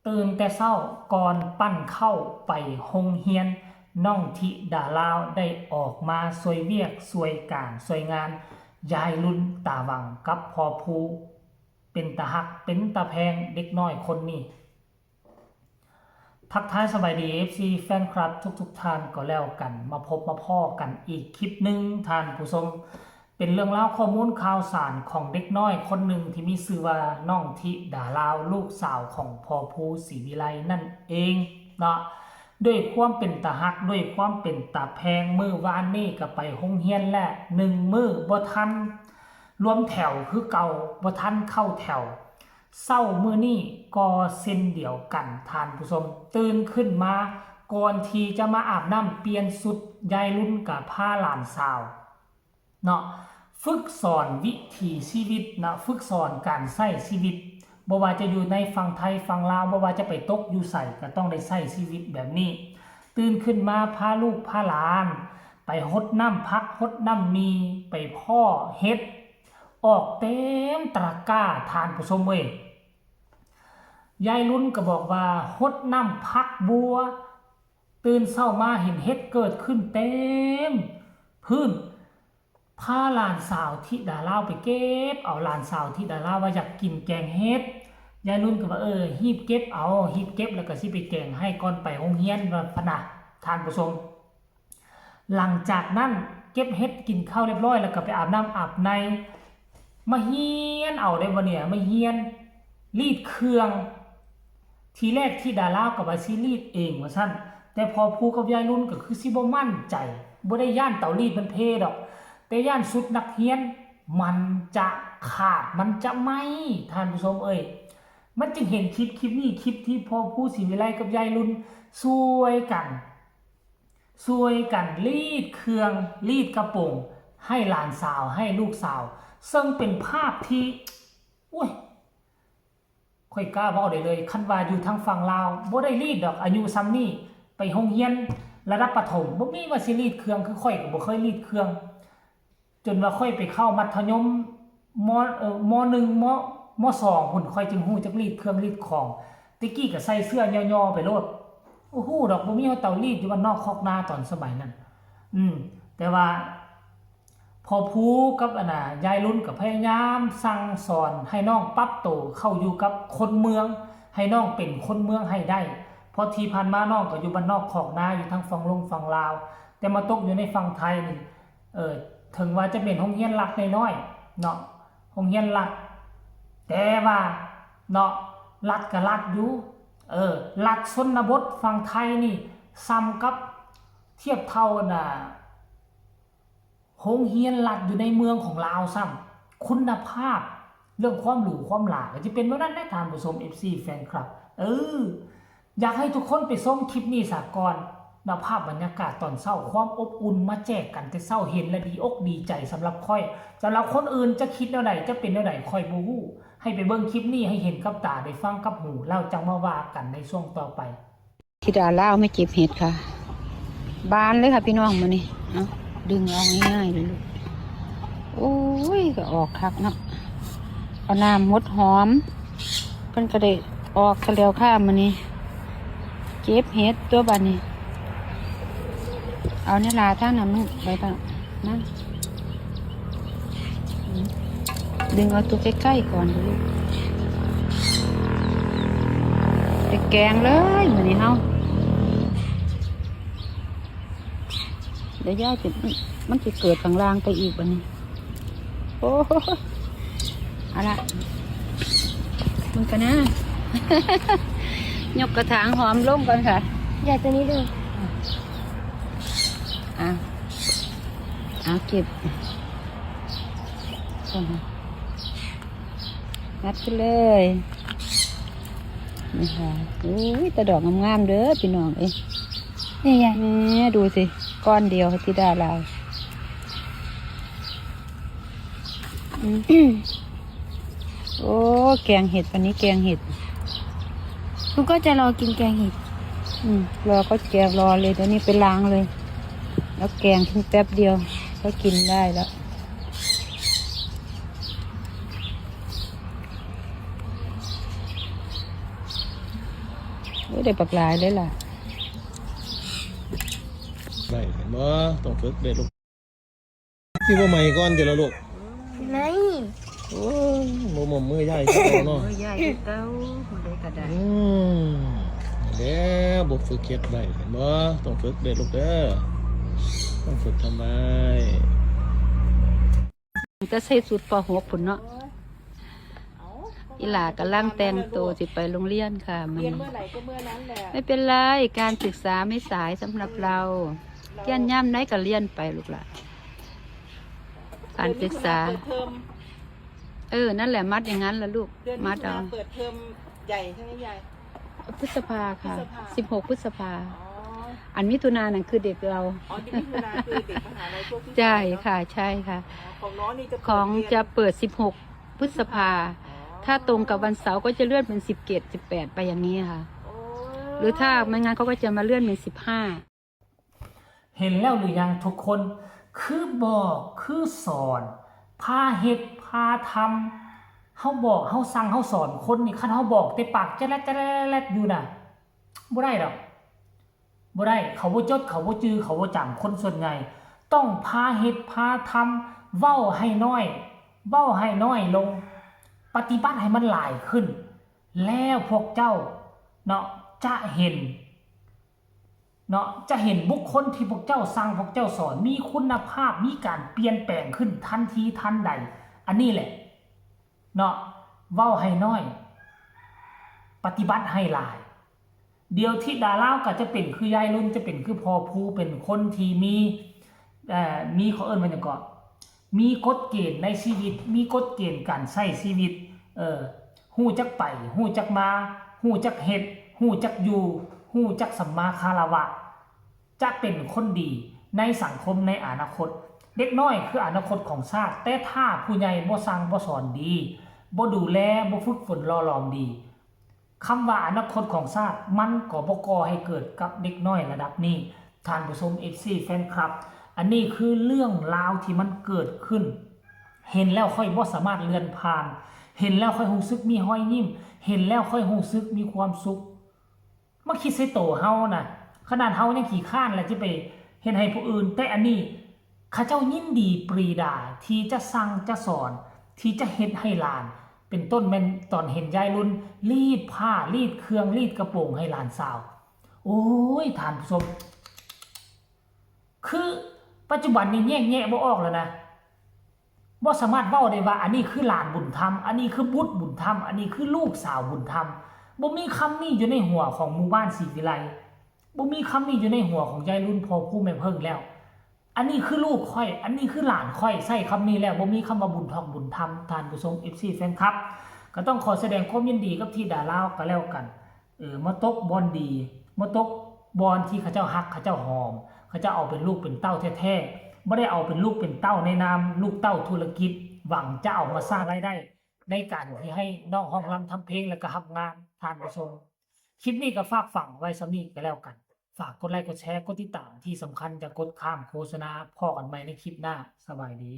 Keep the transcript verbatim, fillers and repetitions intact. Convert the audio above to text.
ตื่นแต่เช้าก่อนปั้นข้าวไปโฮงเฮียน น้องธิดาลาวได้ออกมาซ่วยเวียกซ่วยการซ่วยงาน ยายลุนตาหวังกับพ่อภู เป็นตาฮักเป็นตาแพงเด็กน้อยคนนี้ ทักทายสบายดี เอฟซี แฟนคลับทุกๆท่านก็แล้วกัน มาพบมาพ้อกันอีกคลิปหนึ่งท่านผู้ชม เป็นเรื่องราวข้อมูลข่าวสารของเด็กน้อยคนหนึ่งที่มีชื่อว่าน้องธิดาลาว ลูกสาวของพ่อภูศรีวิไลนั่นเองเนาะ ด้วยความเป็นตาฮัก ด้วยความเป็นตาแพง มื้อวานนี้ก็ไปโฮงเฮียนและหนึ่งมื้อบ่ทันรวมแถวคือเก่า บ่ทันเข้าแถว เช้ามื้อนี้ก็เช่นเดียวกันท่านผู้ชม ตื่นขึ้นมาก่อนที่จะมาอาบน้ำเปลี่ยนชุด ยายลุนก็พาหลานสาวเนาะ ฝึกสอนวิถีชีวิตนะ ฝึกสอนการใช้ชีวิต บ่ว่าจะอยู่ในฝั่งไทยฝั่งลาว บ่ว่าจะไปตกอยู่ไสก็ต้องได้ใช้ชีวิตแบบนี้ ตื่นขึ้นมาพาลูกพาหลาน ไปหดน้ำผักหดน้ำหมี ไปเพาะเห็ด ออกเต็มตะกร้าท่านผู้ชมเอ้ย ยายลุนก็บอกว่าหดน้ำผักบัว ตื่นเช้ามาเห็นเห็ดเกิดขึ้นเต็มพื้น พาหลานสาวธิดาลาวไปเก็บเอา หลานสาวธิดาลาวว่าอยากกินแกงเห็ด ยายลุนก็ว่า เออ หีบเก็บเอา หีบเก็บแล้วก็สิไปแกงให้ก่อนไปโฮงเฮียนว่าพะนะท่านผู้ชม หลังจากนั้นเก็บเห็ดกินข้าวเรียบร้อยแล้วก็ไปอาบน้ำอาบใน มาเฮียนเอาได้บ่เนี่ย มาเฮียนรีดเครื่อง ทีแรกธิดาลาวก็ว่าสิรีดเองว่าซั่น แต่พ่อภูกับยายลุนก็คือสิบ่มั่นใจ บ่ได้ย้านเตารีดมันเพดอก แต่ย้านชุดนักเฮียนมันจะขาด มันจะไหม้ ท่านผู้ชมเอ้ย มันจึงเห็นคลิปคลิปนี้ คลิปที่พ่อภูศรีวิไลกับยายลุนซ่วยกัน ซ่วยกันรีดเครื่อง รีดกระโปรงให้หลานสาว ให้ลูกสาว ซึ่งเป็นภาพที่ โอ้ย ข้อยกล้าเว้าได้เลย คันว่าอยู่ทางฝั่งลาว บ่ได้รีดดอก อายุส่ำนี้ ไปโฮงเฮียนระดับประถม บ่มีว่าสิรีดเครื่อง คือข้อยก็บ่เคยรีดเครื่อง จนว่าข้อยไปเข้ามัธยม ม เอ่อ ม.หนึ่ง ม ม.สอง พุ้น ข้อยจึงฮู้จักรีดเครื่องรีดของ แต่กี้ก็ใส่เสื้อย่อๆไปโลด บ่ฮู้ดอก บ่มีเตารีดอยู่บ้านนอกคอกนาตอนสมัยนั้น อืม แต่ว่า พ่อภูกับอันน่ะ ยายลุนก็พยายามสั่งสอนให้น้องปรับโตเข้าอยู่กับคนเมือง ให้น้องเป็นคนเมืองให้ได้ เพราะที่ผ่านมาน้องก็อยู่บ้านนอกคอกนา อยู่ทางฝั่งลงฝั่งลาว แต่มาตกอยู่ในฝั่งไทยนี่ เออ ถึงว่าจะเป็นโฮงเฮียนรัฐน้อยๆ เนาะ โฮงเฮียนรัฐ แต่ว่า เนาะ รัฐก็รัฐอยู่ เออ รัฐชนบทฝั่งไทยนี่ ส่ำกับ เทียบเท่าน่ะ โฮงเฮียนรัฐอยู่ในเมืองของลาวซ้ำ คุณภาพ เรื่องความหรูความหราก็จะเป็นแบบนั้นนะท่านผู้ชม เอฟซี แฟนคลับ เออ อยากให้ทุกคนไปชมคลิปนี้ซะก่อนนะ ภาพบรรยากาศตอนเช้า ความอบอุ่นมาแจกกันแต่เช้า เห็นและดีอกดีใจสำหรับข้อย สำหรับคนอื่นจะคิดแนวใด จะเป็นแนวใด ข้อยบ่ฮู้ ให้ไปเบิ่งคลิปนี้ให้เห็นกับตา ได้ฟังกับหู แล้วจั่งมาว่ากันในช่วงต่อไป ธิดาลาวมาเก็บเห็ดค่ะ บานเลยค่ะพี่น้อง มื้อนี้ เอา ดึงเอาง่ายๆเลยลูก โอ้ย ก็ออกคักเนาะ เอาน้ำหดหอม เพิ่นก็ได้ออกกันแล้วค่ะมื้อนี้ เก็บเห็ดตัวบัดนี้ เอาเนี่ยลาทางนั้นมันไปก่อนนะ อืม ดึงเอาตัวใกล้ๆก่อนลูก ไปแกงเลยมื้อนี้เฮา เดี๋ยวยายสิ มันสิเกิดข้างล่างไปอีกบัดนี้ โอ้ย เอาละ มันก็นะ ยกกระถางหอมลงก่อนค่ะ อย่าตัวนี้ดู อ่ะ เอาเก็บ งัดขึ้นเลย นี่ค่ะ อุ้ย แต่ดอกงามๆเด้อพี่น้องเอ้ย นี่ไง นี่ดูสิ ก้อนเดียวธิดาลาว อืม โอ้ แกงเห็ด วันนี้แกงเห็ด ลูกก็จะรอกินแกงเห็ด อืม รอก็แกงรอเลย เดี๋ยวนี้ไปล้างเลย แล้วแกงทิ้งแป๊บเดียว ก็กินได้แล้ว เ โอ้ย ได้บักหลายเลยล่ะ ได้เห็นบ่ ต้องฝึกเด้ลูก ที่บ่ใหม่ก่อนเดี๋ยวละลูก ไม่ โอ้ย บ่หม่อมมือยายคือเก่าเนาะ มือยายคือเก่า ผู้ใดก็ได้ อืม แล้วบ่ฝึกเฮ็ดไว้เห็นบ่ ต้องฝึกเด้ลูกเด้อ ต้องฝึกทำไว้ แต่ใส่ชุด ป.หก พุ่นเนาะ อีหล่ากำลังแต่งตัวสิไปโรงเรียนค่ะมื้อนี้ เรียนเมื่อไหร่ก็เมื่อนั้นแหละ ไม่เป็นไร การศึกษาไม่สายสำหรับเรา เรียนยามใดก็เรียนไปลูกหล่ะ การศึกษา เปิดเทอม เออ นั่นแหละ มัดอย่างนั้นละลูก เดือนมิถุนา มัดเอา เปิดเทอมใหญ่ใช่ไหมยาย พฤษภาค่ะ พฤษภา สิบหก พฤษภา อ๋อ อันมิถุนานั่นคือเด็กเรา อ๋อ เดือนมิถุนาคือเด็กมหาลัยพวกพี่ ใช่ ชายเนาะ ค่ะ ใช่ค่ะ อ๋อ ของน้องนี่จะเปิด ของ เรียน จะเปิด สิบหก พฤษภา อ๋อ ถ้าตรงกับวันเสาร์ก็จะเลื่อนเป็น สิบเจ็ด สิบแปด ไปอย่างนี้ค่ะ โอ้ หรือถ้าไม่งั้นเขาก็จะมาเลื่อนเป็น สิบห้า เห็นแล้วหรือยังทุกคน คือบอก คือสอน พาเฮ็ด พาทำ เฮาบอก เฮาสั่ง เฮาสอนคนนี่ คันเฮาบอกแต่ปากแจ๊ดแลด แจ๊ดแลด แจ๊ดแลดอยู่น่ะ บ่ได้ดอก บ่ได้ เขาบ่จด เขาบ่จื่อ เขาบ่จำ คนส่วนใหญ่ ต้องพาเฮ็ด พาทำ เว้าให้น้อย เว้าให้น้อยลง ปฏิบัติให้มันหลายขึ้น แล้วพวกเจ้าเนาะ จะเห็น เนาะ จะเห็นบุคคลที่พวกเจ้าสั่ง พวกเจ้าสอน มีคุณภาพ มีการเปลี่ยนแปลงขึ้นทันทีทันใด อันนี้แหละ เนาะ เว้าให้น้อย ปฏิบัติให้หลาย เดี๋ยวธิดาลาวก็จะเป็นคือยายรุ่น จะเป็นคือพ่อภู เป็นคนที่มี เอ่อ มี เขาเอิ้นว่าหยังเกาะ มีกฎเกณฑ์ในชีวิต มีกฎเกณฑ์การใช้ชีวิต เออ ฮู้จักไป ฮู้จักมา ฮู้จักเฮ็ด ฮู้จักอยู่ ฮู้จักสัมมาคารวะ จะเป็นคนดีในสังคมในอนาคต เด็กน้อยคืออนาคตของชาติ แต่ถ้าผู้ใหญ่บ่สั่งบ่สอนดี บ่ดูแล บ่ฝึกฝนหล่อหลอมดี คำว่าอนาคตของชาติ มันก็บ่ก่อให้เกิดกับเด็กน้อยระดับนี้ ท่านผู้ชม เอฟซี แฟนคลับ อันนี้คือเรื่องราวที่มันเกิดขึ้น เห็นแล้วข้อยบ่สามารถเลื่อนผ่าน เห็นแล้วข้อยรู้สึกมีรอยยิ้ม เห็นแล้วข้อยรู้สึกมีความสุข มาคิดใส่โตเฮานะ ขนาดเฮายังขี้คร้านแล้วจะไปเฮ็ดให้ผู้อื่น แต่อันนี้ เขาเจ้ายินดีปรีดาที่จะสั่งจะสอน ที่จะเฮ็ดให้หลาน เป็นต้นแม่นตอนเห็นยายรุ่นรีดผ้า รีดเครื่อง รีดกระโปรงให้หลานสาว โอ้ย ท่านผู้ชม คือปัจจุบันนี้แยกแยะบ่ออกแล้วนะ บ่สามารถเว้าได้ว่าอันนี้คือหลานบุญธรรม อันนี้คือบุตรบุญธรรม อันนี้คือลูกสาวบุญธรรม บ่มีคำนี้อยู่ในหัวของหมู่บ้านศรีวิไล บ่มีคำนี้อยู่ในหัวของยายรุ่นพ่อผู้แม่เพิ่งแล้ว อันนี้คือลูกข้อย อันนี้คือหลานข้อย ใช้คำนี้แล้ว บ่มีคำว่าบุญทอกบุญธรรม ท่านผู้ชม เอฟซี แฟนคลับ ก็ต้องขอแสดงความยินดีกับธิดาลาวก็แล้วกัน เออ มาตกบ่อนดี มาตกบ่อนที่เขาเจ้าฮัก เขาเจ้าหอม เขาเจ้าเอาเป็นลูกเป็นเต้าแท้ๆ บ่ได้เอาเป็นลูกเป็นเต้าในนามลูกเต้าธุรกิจ หวังจะเอามาสร้างรายได้ในการที่ให้น้องฮ้องรำทำเพลงแล้วก็รับงาน ท่านผู้ชม คลิปนี้ก็ฝากฝังไว้ส่ำนี้ก็แล้วกัน ฝากกดไลค์กดแชร์กดติดตาม ที่สำคัญจะกดข้ามโฆษณา พ้อกันใหม่ในคลิปหน้า สบายดี